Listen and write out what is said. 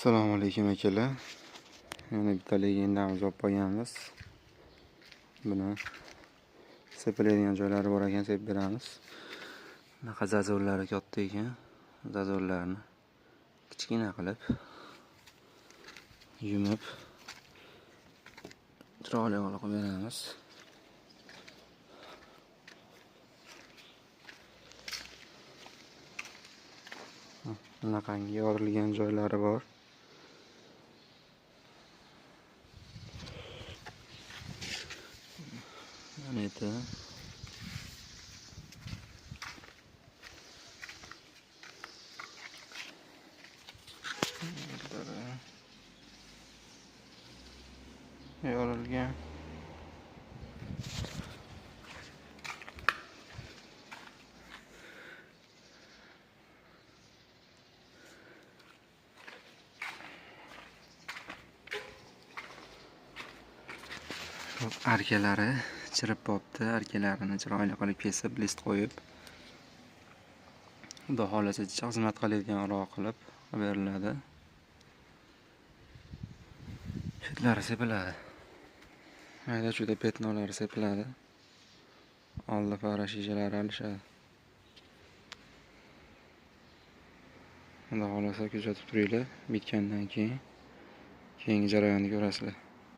Assalomu alaykum akalar. Yana bitta legendamiz olib qo'yganmiz. Buni sepiladigan joylari bor ekan, sepib beramiz. Bunaqa zazorlari katta ekan. Zazorlarni kichkina qilib yumib chiroyli qilib beramiz. Bunaqangi yorilgan joylari bor. Mana это yorilgan. Arkalari chirib popti. Arkalarini chiroyli qilib kesib, list qo'yib, xudo xolasa xizmat qiladiganroq qilib beriladi. Chetlari sepiladi. Mayda juda petnolari sepiladi. Oldi fara shishalari alishadi. Xudo xolasa kuzatib turinglar. Bitgandan keyin keyingi jarayonni ko'rasizlar.